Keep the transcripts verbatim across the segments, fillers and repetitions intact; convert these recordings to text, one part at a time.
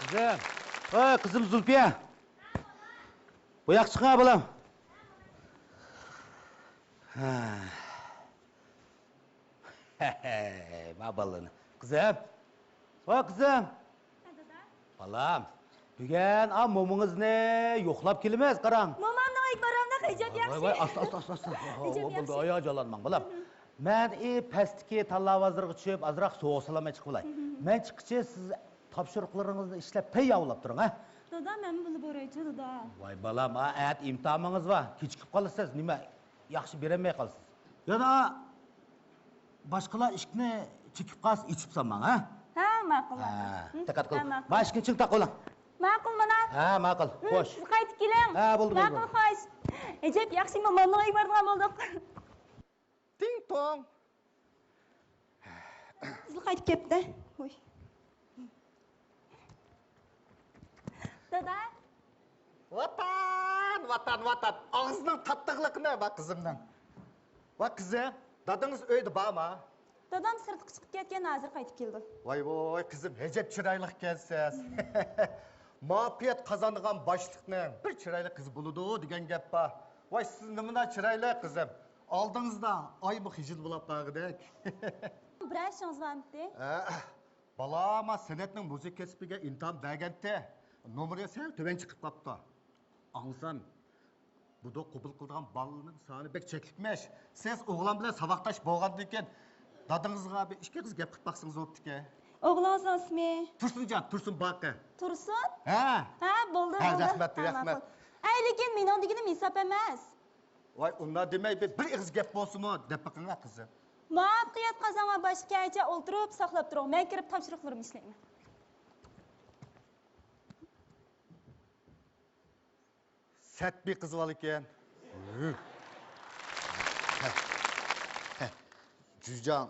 قىزىم. ۋاي، قىزىم زۇلپىيە. بۇ ياققا چىقىڭ، بالام. ھە. ما بالىنى. قىزىم. ۋاي، قىزىم. ھە، دادا. بالام، بۈگۈن ئا مومىڭىزنى يوقلاپ كېلىمىز، قاراڭ. مومامنىڭ ئۆيگە بارامدۇق، ئەجەب ياخشى. ۋاي، ۋاي، ئاستا، ئاستا، ئاستا، ئاستا. ئەجەب ياخشى. بولدى، ھاياجانلانماڭ، بالام. مەن ئى پەستىكى تاللا بازىرىغا چۈشۈپ، ئازراق سوغۇق سالام چىقىپ كېلەي. مەن چىققىچە سىز تاپشۇرۇقلىرىڭىزنى ئىشلەپ پەي ئاۋۇلاپ تۇرۇڭ، ھە؟ دادا، مەنمۇ بىللە بورايچۇ، دادا. ۋاي بالام، ئا، ئەتە ئىمتىھانىڭىز بار، كېچىكىپ قالىسىز، نېمە ياخشى بېرەلمەي قالىسىز. يەنە باشقىلار ئىشىكنى چېكىپ قالسا، ئېچىپ سالماڭ، ھە؟ ھە، ماقۇل، ھە، ماقۇل. دىققەت قىلىڭ. ھە، ماقۇل. ما ئىشىكنى چىڭ تاقىۋېلىڭ. ماقۇل، مانا. ھە، ماقۇل. ھىم، خوش. سىز قايتىپ كېلىڭ. ھە، بولدى، بولدى، ماقۇل، بولدى. خوش. ئەجەب ياخشى، مومامنىڭ ئۆيىگە بارىدىغان بولدۇق. تىڭ توڭ. قىزىل قايتىپ كەپتۇ. ۋوي. دادا. ۋاتان، ۋاتان، ۋاتان. ئاغزىنىڭ تاتلىقلىقىنى بار قىزىمنىڭ. ۋاي قىزىم، دادىڭىز ئۆيدە بارما؟ دادام سىرتقا چىقىپ كەتكەن، ھازىر قايتىپ كېلىدۇ. ۋاي، ۋاي، قىزىم، ئەجەب چىرايلىق ئىكەنسىز. مۇۋەپپەقىيەت قازانغان باشلىقنىڭ بىر چىرايلىق قىزى بولىدۇ دېگەن گەپ بار. ۋاي، سىز نېمىنداق چىرايلىق، قىزىم. ئالدىڭىزدا ئايمۇ خىجىل بولاپ قالغۇدەك. بىرەر ئىشىڭىز بارمىدى؟ ھە، بالام سەنئەتنىڭ مۇزىكا كەسپىگە ئىمتىھان بەرگەنتى. نومۇرى سەل تۆۋەن چىقىپ قاپتۇ. ئاڭلىسام، بۇدا قوبۇل قىلىدىغان بالىلارنىڭ سانى بەك چەكلىكمىش. سىز ئوغلان بىلەن ساۋاقداش بولغاندىن كېيىن، دادىڭىزغا بىر ئىككى قىز گەپ قىلىپ باقسىڭىز بوپتىكەن. ئوغلىڭىزنىڭ ئىسمى؟ تۇرسۇنجان، تۇرسۇن باقى. تۇرسۇن؟ ھە. ھە، بولدى، ھە، بولدى. رەھمەت، ھە، رەھمەت. ماقۇل. ئەي، لېكىن مېنىڭ دېگىنىم ھېساب ئەمەس. ۋاي، ئۇنداق دېمەي، بىر، بىر ئېغىز گەپ بولسىمۇ دەپ بېقىڭا، قىزىم. مۇۋەپپەقىيەت قازانغان باشلىققە چىققانچە ئولتۇرۇپ ساقلاپ تۇرۇڭ. مەن كىرىپ تاپشۇرۇقلىرىمنى ئىشلەيمەن. سەت بىر قىز بالا ئىكەن. جۈيجاڭ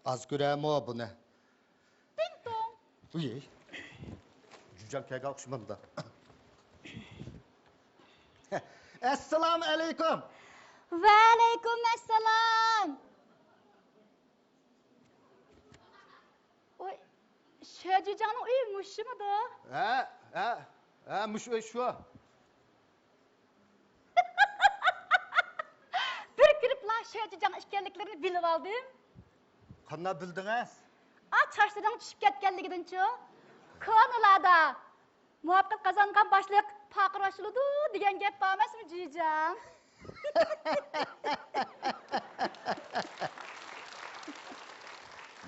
ئاز كۆرەمۇ بۇنى؟ تىڭ توڭ. ئۇي. جۈيجاڭ كەلگەن ئوخشىمامدا. ئەسسالامۇ ئەلەيكۇم. ۋەئەلەيكۇم ئەسسالام. ۋوي، شۆجىجاڭنىڭ ئۆيى مۇشۇمىدۇ؟ ھە، ھە، ھە، مۇشۇ ئۆي شۇ. بىر كىرىپلا شۆجىجاڭ ئىكەنلىكلىرىنى بىلىۋالدىم. قانداق بىلدىڭىز؟ ئا، چاچلىرىنىڭ چۈشۈپ كەتكەنلىكىدىنچۇ. كونىلاردا مۇۋەپپەقىيەت قازانغان باشلىق پاقىر ئاشۇلىدۇ دېگەن گەپ بار ئەمەسمۇ، جىجاڭ؟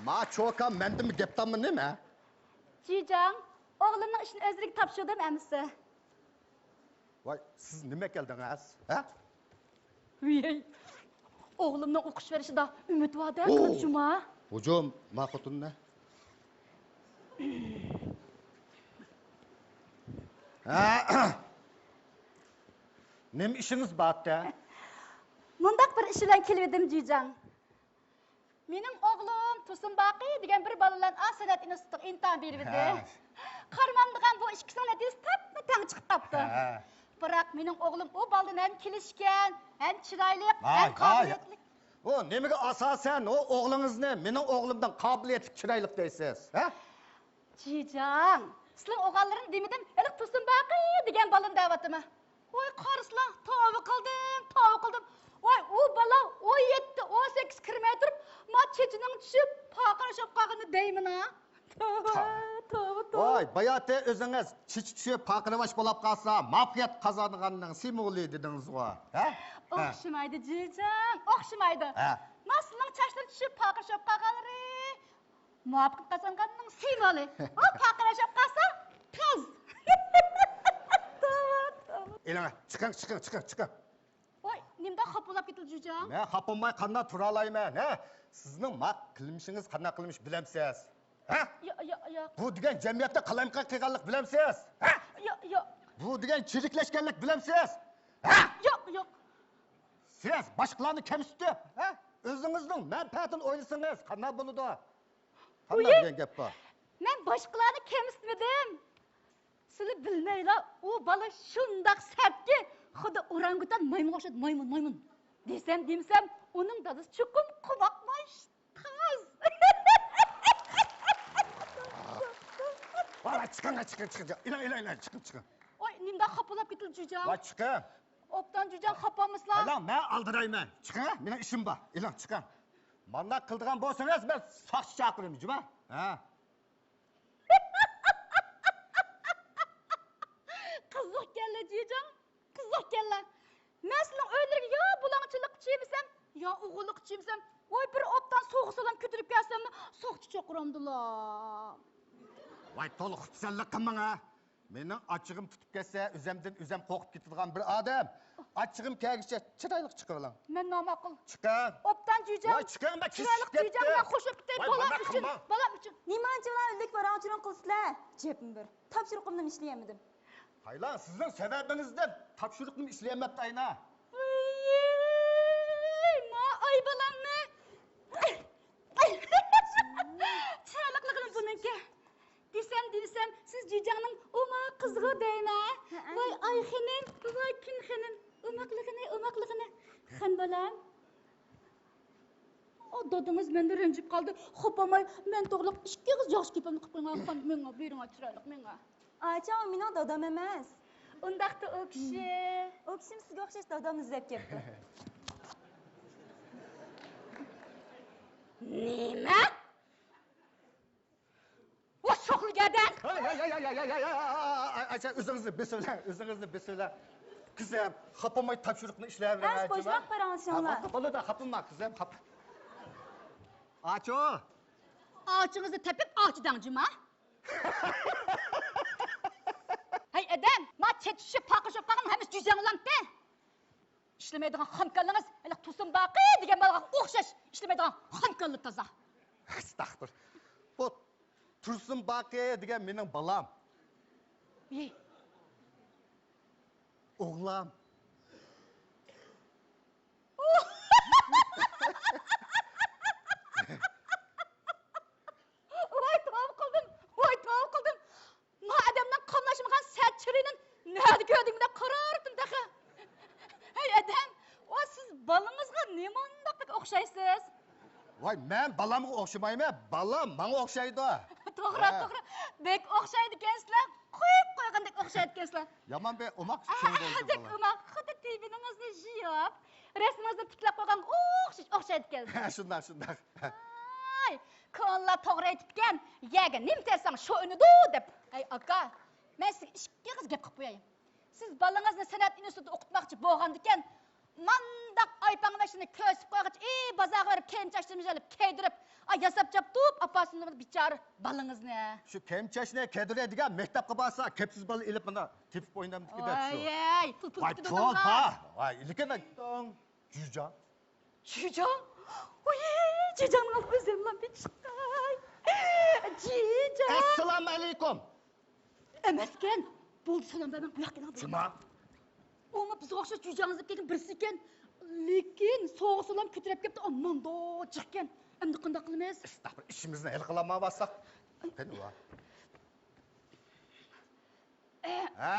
ما چوكا مەندىمۇ گەپ تاممۇ نېمە؟ جىجاڭ، ئوغلۇمنىڭ ئىشىنى ئۆزلىرىگە تاپشۇردۇم ئەمىسە. ۋاي، سىز نېمە كەلدىڭىز، ھە؟ ۋىي، ئوغلۇمنىڭ ئوقۇش بېرىشىدا ئۈمىد بار-دە، قىلىپ جۇما. ھۇجۇم، ما خوتۇننى. ھە؟ نېمە ئىشىڭىز بار-دە؟ مۇنداق بىر ئىش بىلەن كېلىۋىدىم، جىجاڭ. مېنىڭ ئوغلۇم تۇرسۇن باقى دېگەن بىر بالا بىلەن ئا سەنئەت ئىنستىتۇتىغا ئىمتىھان بېرىۋىدى. ھە. قارىمامدىغان بۇ ئىككىسىنىڭ نەتىجىسى تەپمۇ تەڭ چىقىپ قاپتۇ. ھە. بىراق مېنىڭ ئوغلۇم ئۇ بالىدىن ھەم كېلىشكەن، ھەم چىرايلىق، ھەم ھاي، ھاي. قابىلىيەتلىك. ئۇ نېمىگە ئاساسەن ئۇ ئوغلىڭىزنى مېنىڭ ئوغلۇمدىن قابىلىيەتلىك، چىرايلىق دەيسىز، ھە؟ جىجاڭ، سىلىڭ ئوغۇللىرىنى دېمىدىم، ھېلىقى تۇرسۇن باقى دېگەن بالىنى دەۋاتىمەن. ۋاي قارىسىلا، توۋا قىلدىم، توۋا قىلدىم. ۋاي ئۇ بالا ئون يەتتە، ئون سەككىز كىرمەي تۇرۇپ، ما چېچىنىڭ چۈشۈپ، پاقىر ئاشاپ قالغىنى دەيمىنا. توۋا، توۋا، توۋا. ۋاي باياتى ئۆزىڭىز چېچى چۈشۈپ، پاقىرۋاش بولاپ قالسا، مۇۋەپپەقىيەت قازانغاننىڭ سىمۋولى دېدىڭىزغۇ، ھە؟ ھە. ئوخشىمايدۇ جىجاڭ، ئوخشىمايدۇ. ھە. ما سىلىنىڭ چاچلىرى چۈشۈپ، پاقىر ئاشاپ قالغانلىرى. مۇۋەپپەقىيەت قازانغاننىڭ سىمۋولى. ئۇ پاقىر ئاشاپ قالسا، تاز. ئېلىڭە، چىقىڭ، چىقىڭ، چىقىڭ، چىقىڭ. ۋاي، نېمىنداق خاپا بولاپ كېتىلدى، جۇجاڭ؟ مەن خاپا بولماي قانداق تۇرالايمەن، ھە؟ سىزنىڭ ما قىلمىشىڭىز قانداق قىلمىش بىلەمسىز، ھە؟ ياق، ياق، ياق. بۇ دېگەن جەمئىيەتتە قالايمىقان قىلغانلىق بىلەمسىز، ھە؟ ياق، ياق. بۇ دېگەن چىرىكلەشكەنلىك بىلەمسىز، ھە؟ ياق، ياق. سىز باشقىلارنى كەمسىتىپ، ھە؟ ئۆزىڭىزنىڭ مەنپەئەتىنى ئويلىسىڭىز قانداق بولىدۇ؟ قانداق دېگەن گەپ بار؟ مەن باشقىلارنى كەمسىتمىدىم. سىلى بىلمەيلا، ئۇ بالا شۇنداق سەتكى، خۇددى ئورانگۇتان مايمۇنغا ئوخشايدۇ، مايمۇن، مايمۇن. دېسەم، دېمىسەم، ئۇنىڭ دادىسى چوقۇم قوماقماش، تاز. ۋا ئالا، چىقىڭ، چىقىڭ، چىقىڭ. ئېلىڭ، ئېلىڭ، ئېلىڭ، چىقىڭ، چىقىڭ. ۋاي، نېمانداق خاپىلاپ كېتىلدى جۈجاڭ. ۋاي، چىقىڭ. ئوبدان جۈجاڭ خاپا بولمىسىلا. ئېلىڭ، مەن ئالدىرايمەن. چىقىڭ، مېنىڭ ئىشىم بار. ئېلىڭ، چىقىڭ. مانداق قىلىدىغان بولسىڭىز، مەن ساقچى چاقىرىمەن، جۇما. ھە. قىزىقكەنلا جۈجاڭ، قىزىقكەنلا. مەن سىلىنىڭ ئۆيلىرىگە يا بۇلاڭچىلىققا چىۋىسەم، يا ئوغرىلىققا چىۋىسەم، ۋاي، بىر ئوبدان سوغۇق سالام كۆتۈرۈپ كەلسەملا، ساقچى چاقىرامدىلا. ۋاي، تولا خۇپسەنلىك قىلماڭ ھە. مېنىڭ ئاچچىقىم تۇتۇپ كەتسە، ئۆزەمدىن ئۆزەم قورقۇپ كېتىدىغان بىر ئادەم. ئاچچىقىم كەلگۈچە چىرايلىق چىقىۋېلىڭ. مەن ناماقۇل. چىقىڭ. ئوبدان جۈجاڭ. ۋاي، چىقىڭ، مەن چىرايلىق كېچىكىپ جۈجاڭ، مەن كەتتىم. خۇشلۇپ كېتەي، ۋاي، بالام ئۈچۈن، بالام ئۈچۈن. نېمانچىلا ئۆلۈك ۋاراڭ-چۇرۇڭ قىلىسىلەر؟ جېپىم بىر. تاپشۇرۇقۇمنىمۇ ئىشلىيەلمىدىم. ھايلا، سىزنىڭ سەۋەبىڭىزدىن تاپشۇرۇقنىمۇ ئىشلىيەلمەپتۇ ئاينا. ۋىي، ما ئاي بالامنى. چىرايلىقلىقىنى بۇنىڭكى. دېسەم، دېسەم، سىز جۈجاڭنىڭ ئوماق قىزىغۇ دەيمەن. ھەئە. ۋاي ئاي خېنىم، ۋاي كۈن خېنىم، ئوماقلىقىنى، ئوماقلىقىنى. خېنىم بالام. ئۇ دادىڭىز مەندىن رەنجىپ قالدى. خاپا بولماي، مەن توغرىلىق ئىككى ئېغىز ياخشى گېپىمنى قىلىپ قويۇڭ، خېنىم. مېڭە، بېرىڭ، چىرايلىق، مېڭە. ئاچا، ئۇ مېنىڭ دادام ئەمەس. ئۇنداقتا ئۇ كىشى. ئۇ كىشىمۇ سىزگە ئوخشاش دادامنى ئىزدەپ كەپتۇ. نېمە؟ ۋاي، شوخلۇق گەدەن! ھاي، ھاي، ھاي، ئاچا، ئۆزىڭىزنى بېسىۋېلىڭ، ئۆزىڭىزنى بېسىۋېلىڭ. قىزىم، خاپىماي تاپشۇرۇقنى ئىشلەۋېرىڭ، ئەس، بوشلاپ قاراڭ، شۇڭلار. ھاپا، بولىدۇ، خاپىما، قىزىم، خاپا. ئاچۇ! ئاچىڭىزنى تېپىپ، ئاچا دەڭ، جۇما. ھەي، ئادەم، ما چەت چۈشۈپ، پاقىر چۈشۈپ قالغان ھەممىسى جۈجەڭلامتى؟ ئىشلىمەيدىغان خام كاللىڭىز ھېلىقى تۇرسۇن باقى دېگەن بالىغا ئوخشاش، ئىشلىمەيدىغان خام كاللا تازا. ئەستەغپۇر. بۇ تۇرسۇن باقى دېگەن مېنىڭ بالام. ئى. ئوغلام. ۋاي، توۋا قىلدىم، ۋاي، توۋا قىلدىم. ما ئادەمنىڭ قاملاشمىغان سەت چىرىنى نەدە كۆردۈڭ دەپ قارارتىم تېخى. ھەي ئادەم، ۋا سىز بالىڭىزغا نېمانداق بەك ئوخشايسىز. ۋاي، مەن بالامغا ئوخشىمايمەن، بالام ماڭا ئوخشايدۇ. توغرا، ھە. توغرا، بەك ئوخشايدىكەنسىلەر، قويۇپ قويغاندەك ئوخشايدىكەنسىلەر. يامان بىر ئوماق چوڭ بولدى بەك بالا. ئوماق، خۇددى تىۋىنىڭىزنى يۇيۇپ، رەسىمىڭىزنى تىكلەپ قويغانغا ئوخشاش ئوخشايدىكەنسىلەر. شۇنداق، شۇنداق. ئاي، كونىلار توغرا ئېيتىپتىكەن، يەرگە نېمە تەرسەڭ، شۇ ئۈنىدۇ دەپ. ئەي ئاكا، مەن سىزگە ئىككى ئېغىز گەپ قىلىپ قوياي. سىز بالىڭىزنى سەنئەت ئىنستىتۇتىدا ئوقۇتماقچى بولغاندىكەن، مانداق ئايپاڭ ۋەشىنى كۆرسىتىپ قويغاچ، ئى، بازارغا بېرىپ كىيىم چاچلىرىنى ئېلىپ كىيدۈرۈپ، ئاي ياساپ چاپتۇپ ئاپارسۇن بىچارە بالىڭىزنى. شۇ كىيىم چاچنى كىيدۈرەي دېگەن مەكتەپكە بارسا، كەپسىز بالا ئېلىپ مانا تېپىپ ئوينامدىكى دەپ شۇ. ئاي، ئاي، پۇل، پۇل ۋاي، تېپىدۇ پۇل، دەڭلار. ۋاي، لېكىن جۈجاڭ. جۈجاڭ؟ ۋۇي، جۈجاڭنىڭ ئۆزىنىلا بىر چىقاي. جۈجاڭ. ئەسسالامۇ ئەلەيكۇم. ئەمەسكەن. بولدى، سالام بەرمەڭ، بۇياققا كېلىڭ. جۇما. ئۇمۇ بىزگە ئوخشاش جۈجاڭىز دەپ كەلگەن بىرسى ئىكەن. لېكىن سوغۇق سالام كۆتۈرۈپ كەپتۇ، ئاماندا جىقكەن. ئەمدى قانداق قىلىمىز؟ ئەستەغپۇرۇللا، ئىشىمىزنى ھەل قىلالمايۋاتساق. قېنى، ۋا. ھە،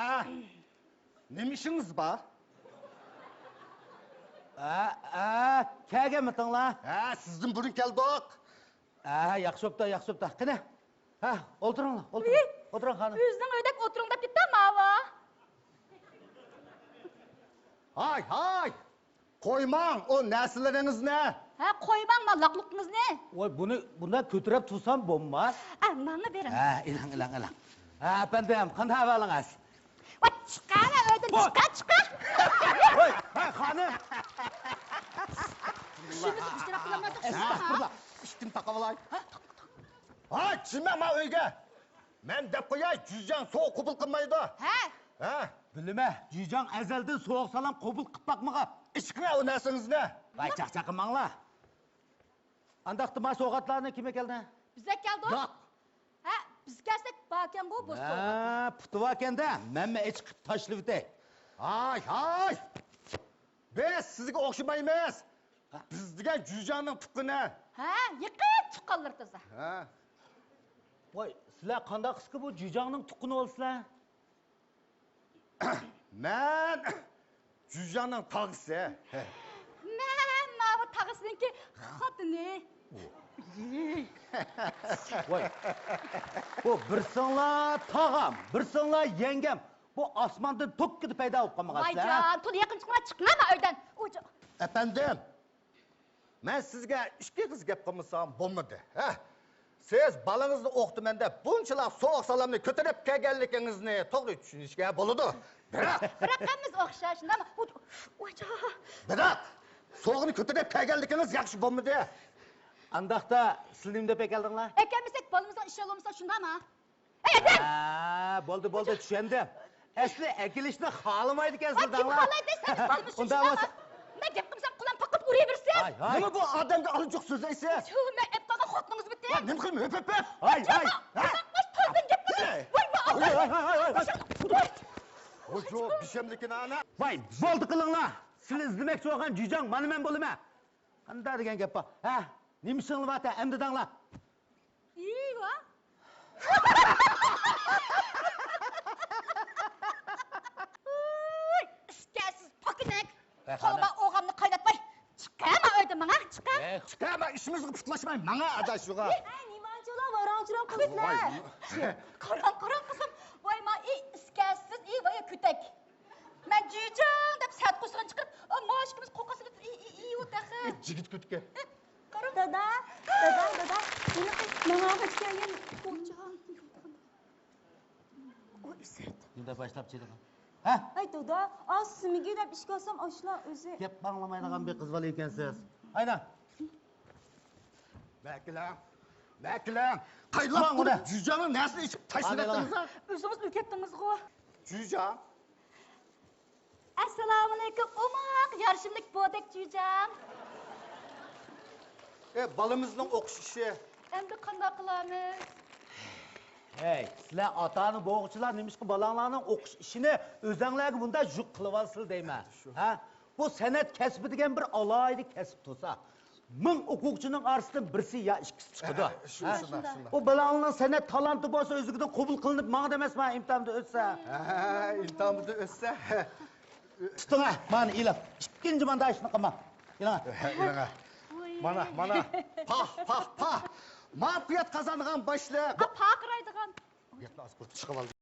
نېمە ئىشىڭىز بار؟ ھە، ھە، كەلگەنمىتىڭلار؟ ھە، سىزدىن بۇرۇن كەلدۇق. ھە، ياخشى بوپتۇ، ياخشى بوپتۇ. قېنى، ھە، ئولتۇرۇڭلار، ئولتۇرۇڭ، ئى، ئولتۇرۇڭ خانىم. ئۆزىنىڭ ئۆيدەك ئولتۇرۇڭ دەپ كېتىپتۇ ماۋۇ. ھاي، ھاي! قويماڭ ئۇ نەرسىلىرىڭىزنى! ھە، قويماڭ ما لاقلۇقىڭىزنى! ۋاي، بۇنى بۇنداق كۆتۈرۈپ تۇرسام بولماس. ئە، ماڭا بېرىڭ. ھە، ئېلىڭ، ئېلىڭ، ئېلىڭ. ھە، ئەپەندىم، قانداق ئەھۋالىڭىز؟ ۋاي، چىقار ئۆيدىن، ۋاي! چىقار، چىقار! ۋاي، ھە، خانىم! شۇنى ئىشتىراك قىلالماسلىق، ھە، ئەستەغپۇرۇللا، ئىشتىن تاقىۋالاي. ھە، تاق، تاق. ھاي، چىمەن ما ئۆيگە! مەن دەپ قوياي، جۈجاڭ سوغۇق قوبۇل قىلمايدۇ. ھە؟ ھە؟ بىلىمە، جۈجاڭ ئەزەلدىن سوغۇق سالام قوبۇل قىلىپ باقمىغان. ئىچىقىڭە ئۇ نەرسىڭىزنى. ۋاي، چاقچاق قىلماڭلار. ئانداقتا ما سوغاتلارنى كىم ئەكەلدى؟ بىز ئەكەلدۇق. ياق. ھە، بىز كەلسەك باركەنغۇ بۇ سوغات. ھە، پۇتى باركەندە، مەنمۇ ئىچىقىپ تاشلىۋېتەي. ھاي، ھاي! بىز سىزگە ئوخشىمايمىز. بىز دېگەن جۈجاڭنىڭ تۇغقىنى. ھە، يېقىن تۇغقانلىرى تازا. ھە. ۋاي، سىلەر قانداق قىسقا بۇ جۈجاڭنىڭ تۇغقىنى بولىسىلەر؟ مەن جۈجاڭنىڭ تاغىسى. مەن ماۋۇ تاغىسىنىڭكى خوتۇنى. ۋاي، بۇ بىرسىڭلار تاغام، بىرسىڭلار يەڭگەم، بۇ ئاسماندىن توككىدە پەيدا بولۇپ قالمىغان. ۋاي جان، تولا يېقىن چىقماڭ، چىقماڭ ئۆيدىن. ئەپەندىم، مەن سىزگە ئىككى قىز گەپ قىلمىسام بولمىدى، ھە؟ سىز بالىڭىزنى ئوقۇتىمەن دەپ بۇنچىلا سوغۇق سالامنى كۆتۈرۈپ كەلگەنلىكىڭىزنى توغرا چۈشىنىشكە بولىدۇ. بىراق، بىراق ھەممىمىز ئوخشاش، شۇنداقمۇ؟ ئۇ-، ئۇ-، ئۇ-، بىراق، سوغىنى كۆتۈرۈپ كەلگەنلىكىڭىز ياخشى بولمىدى. ئانداقتا سىلە نېمە دەپ ئەكەلدىڭلار؟ ئەكەلمىسەك بالىمىزنىڭ ئىشى بولمىسا شۇنداقمۇ؟ ھە، بولدى، بولدى، چۈشەندىم. ئەسلى ئەكېلىشنى خالىمايدىكەنسىلەر دەڭلار. ئۇنداق بولسا، مەن گەپ قىلمىسام قولۇم پاققىدە ئۇرۇۋېرىسىز. ھاي، ھاي. نېمە بۇ ئادەمگە ئالىجۇق سۆزلەيسىز؟ شۇ، مەن ئەپ قالغان خوتۇنىڭىز بىتى. ۋاي، نېمە قىلىمەن، ئۆپ، ئۆپ، ئۆپ. ھاي، ھاي، ھاي. ئۇنداق بولسا تازىدىن گەپ قىلىڭ. ۋاي، ۋاي، ۋاي. ۋاي، شۇ بىشەملىكىنى ئانا. ۋاي، بولدى قىلىڭلار. سىلى ئىزدىمەكچى بولغان جۈيجاڭ مانا مەن بولىمەن. قانداق دېگەن گەپ بار؟ ھە؟ نېمە ئىشىڭلار بار تە، ئەمدى دەڭلار. ئىيۋا. ئۇي، ئىسكەنسىز پاكىنەك. ۋەي، خانىم. تولا ئوغامنى قايناتماي. چىقە مانا ئۆيدىن ماڭا، چىقە. ۋەي. چىقە مانا ئىشىمىزغا پۇتلاشماي ماڭا ئاداش شۇغا. ئەي، نېمانچىلا ۋاراڭ-چۇرۇڭ قىلىسىلەر. ۋاي. قاراڭ، قاراڭ قىزىم. ۋاي ما، ئى، ئىسكەنسىز، ئى، ۋاي كۆتەك. مەن جۈيجاڭ دەپ سەت قورسىقىنى چىقىرىپ، ئا، مانا ئىككىمىز قورقاسىدۇ، ئى، ئى، ئى، ئۇ تېخى. ئى، جىگىت كۆتىكى. قارا. دادا، دادا، دادا، ھېلىقى ماڭا ئاغاچ كەلگەن پوچا. ئۇ ئىسرەت. نېمە دەپ باشلاپ چېلىقىڭ؟ ھە؟ ھەي، دادا، ئاز سۈمۈگى دەپ ئىشىك ئاچسام، ئاشۇلا ئۆزى. گەپ ئاڭلىمايدىغان بىر قىز بالا ئىكەنسىز. ھايدا. بەكىلەڭ، بەكىلەڭ. قايلاپ ماڭ تۇرۇپ مانا. جۈيجاڭنىڭ نەرسىنى ئېچىپ تاشلىۋەتتىڭىز-ھە؟ ئۆزىڭىز ئۆگەتتىڭىزغۇ. جۈيجاڭ. ئەسسالامۇئەلەيكۇم، ئوماق يارىشىملىق بودەك جۈيجاڭ. ئە، بالىمىزنىڭ ئوقۇش ئىشى. ئەمدى قانداق قىلارمىز؟ ھەي، سىلەر ئاتا-ئانا بولغۇچىلار نېمىشقا بالاڭلارنىڭ ئوقۇش ئىشىنى ئۆزەڭلارگە بۇنداق يۈك قىلىۋالىسىلەر دەيمەن. شۇ. ھە؟ بۇ سەنئەت كەسپى دېگەن بىر ئالاھىدە كەسىپ تۇرسا، مىڭ ئوقۇغۇچىنىڭ ئارىسىدىن بىرسى يا ئىككىسى چىقىدۇ. ھە، شۇ، ھە؟ شۇنداق، شۇنداق. بۇ بالاڭلارنىڭ سەنئەت تالانتى بولسا ئۆزلۈكىدىن قوبۇل قىلىنىپ ماڭىدۇ ئەمەسمۇ، ئىمتىھاندا ئۆتسە. ھە، ئىمتىھاندا ئۆتسە. تۇتۇڭ ھە، مانا ئېلىڭ. ئىككىنچى مانداشنى قىلماڭ. ئېلىڭ ھە. ھە، ئېلىڭ ھە. ۋاي. مانا، مانا. پاھ، پاھ، پاھ. مۇۋەپپەقىيەت قازانغان باشلىق. ھا، پارقىرايدىغان. گەپنى ئاز قىلىپ چىقىۋالدى.